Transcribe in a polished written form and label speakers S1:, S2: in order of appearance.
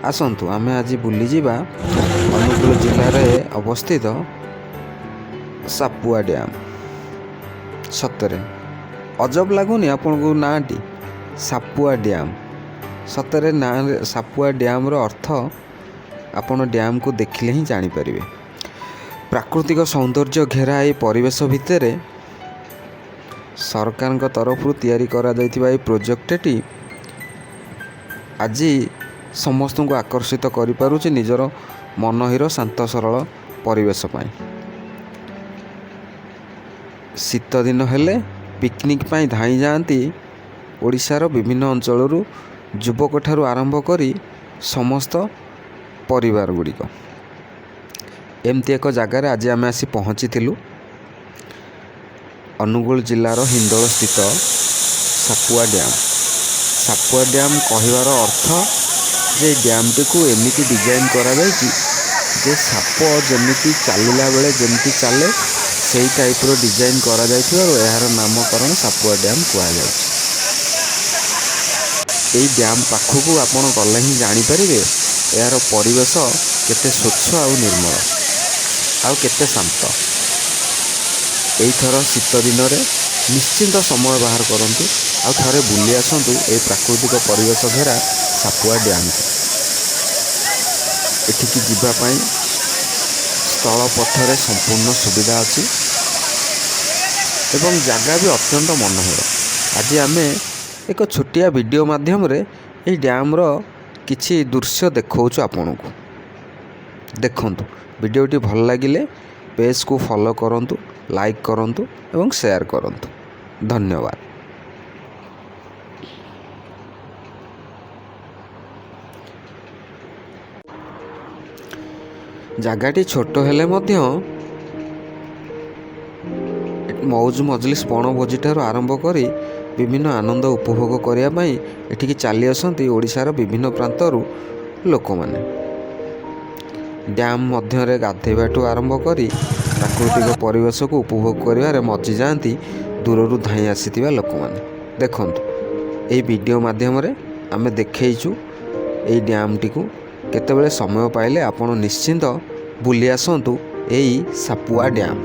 S1: ଆସନ୍ତୁ ଆମେ ଆଜି ବୁଲିଯିବା ଅନୁଗୁଳ ଜିଲ୍ଲାରେ ଅବସ୍ଥିତ ସାପୁଆ ଡ୍ୟାମ୍। ସତରେ ଅଜବ ଲାଗୁନି ଆପଣଙ୍କୁ ନାଁଟି ସାପୁଆ ଡ୍ୟାମ୍? ସତରେ ନାଁ ସାପୁଆ ଡ୍ୟାମ୍ର ଅର୍ଥ ଆପଣ ଡ୍ୟାମ୍କୁ ଦେଖିଲେ ହିଁ ଜାଣିପାରିବେ। ପ୍ରାକୃତିକ ସୌନ୍ଦର୍ଯ୍ୟ ଘେରା ଏହି ପରିବେଶ ଭିତରେ ସରକାରଙ୍କ ତରଫରୁ ତିଆରି କରାଯାଇଥିବା ଏହି ପ୍ରୋଜେକ୍ଟଟି ଆଜି ସମସ୍ତଙ୍କୁ ଆକର୍ଷିତ କରିପାରୁଛି ନିଜର ମନୋହର ଶାନ୍ତ ସରଳ ପରିବେଶ ପାଇଁ। ଶୀତ ଦିନ ହେଲେ ପିକନିକ୍ ପାଇଁ ଧାଇଁ ଯାଆନ୍ତି ଓଡ଼ିଶାର ବିଭିନ୍ନ ଅଞ୍ଚଳରୁ ଯୁବକ ଠାରୁ ଆରମ୍ଭ କରି ସମସ୍ତ ପରିବାର ଗୁଡ଼ିକ। ଏମିତି ଏକ ଜାଗାରେ ଆଜି ଆମେ ଆସି ପହଞ୍ଚିଥିଲୁ, ଅନୁଗୁଳ ଜିଲ୍ଲାର ହିନ୍ଦୋଳ ସ୍ଥିତ ସାପୁଆ ଡ୍ୟାମ୍। ସାପୁଆ ଡ୍ୟାମ୍ କହିବାର ଅର୍ଥ ଯେ ଡ୍ୟାମ୍ଟିକୁ ଏମିତି ଡିଜାଇନ୍ କରାଯାଇଛି ଯେ ସାପ ଯେମିତି ଚାଲିଲା ବେଳେ ଯେମିତି ଚାଲେ ସେଇ ଟାଇପ୍ର ଡିଜାଇନ୍ କରାଯାଇଥିବାରୁ ଏହାର ନାମକରଣ ସାପୁଆ ଡ୍ୟାମ୍ କୁହାଯାଉଛି। ଏଇ ଡ୍ୟାମ୍ ପାଖକୁ ଆପଣ ଗଲେ ହିଁ ଜାଣିପାରିବେ ଏହାର ପରିବେଶ କେତେ ସ୍ୱଚ୍ଛ ଆଉ ନିର୍ମଳ ଆଉ କେତେ ଶାନ୍ତ। ଏଇଥର ଶୀତ ଦିନରେ ନିଶ୍ଚିନ୍ତ ସମୟ ବାହାର କରନ୍ତୁ ଆଉ ଥରେ ବୁଲି ଆସନ୍ତୁ ଏଇ ପ୍ରାକୃତିକ ପରିବେଶ ଘେରା ସାପୁଆ ଡ୍ୟାମ୍କୁ। ଏଠିକି ଯିବା ପାଇଁ ସ୍ଥଳ ପଥରେ ସମ୍ପୂର୍ଣ୍ଣ ସୁବିଧା ଅଛି ଏବଂ ଜାଗା ବି ଅତ୍ୟନ୍ତ ମନୋହର। ଆଜି ଆମେ ଏକ ଛୋଟିଆ ଭିଡ଼ିଓ ମାଧ୍ୟମରେ ଏହି ଡ୍ୟାମ୍ର କିଛି ଦୃଶ୍ୟ ଦେଖାଉଛୁ ଆପଣଙ୍କୁ। ଦେଖନ୍ତୁ, ଭିଡ଼ିଓଟି ଭଲ ଲାଗିଲେ ପେଜ୍କୁ ଫଲୋ କରନ୍ତୁ, ଲାଇକ୍ କରନ୍ତୁ ଏବଂ ସେୟାର କରନ୍ତୁ। ଧନ୍ୟବାଦ। ଜାଗାଟି ଛୋଟ ହେଲେ ମଧ୍ୟ ମଉଜ ମଜଲିସ୍ ବଣଭୋଜି ଠାରୁ ଆରମ୍ଭ କରି ବିଭିନ୍ନ ଆନନ୍ଦ ଉପଭୋଗ କରିବା ପାଇଁ ଏଠିକି ଚାଲି ଆସନ୍ତି ଓଡ଼ିଶାର ବିଭିନ୍ନ ପ୍ରାନ୍ତରୁ ଲୋକମାନେ। ଡ୍ୟାମ୍ ମଧ୍ୟରେ ଗାଧୋଇବାଠୁ ଆରମ୍ଭ କରି ପ୍ରାକୃତିକ ପରିବେଶକୁ ଉପଭୋଗ କରିବାରେ ମଜିଯାଆନ୍ତି ଦୂରରୁ ଧାଇଁ ଆସିଥିବା ଲୋକମାନେ। ଦେଖନ୍ତୁ, ଏହି ଭିଡ଼ିଓ ମାଧ୍ୟମରେ ଆମେ ଦେଖେଇଛୁ ଏଇ ଡ୍ୟାମ୍ଟିକୁ। କେତେବେଳେ ସମୟ ପାଇଲେ ଆପଣ ନିଶ୍ଚିନ୍ତ ବୁଲି ଆସନ୍ତୁ ଏଇ ସାପୁଆ ଡ୍ୟାମ୍।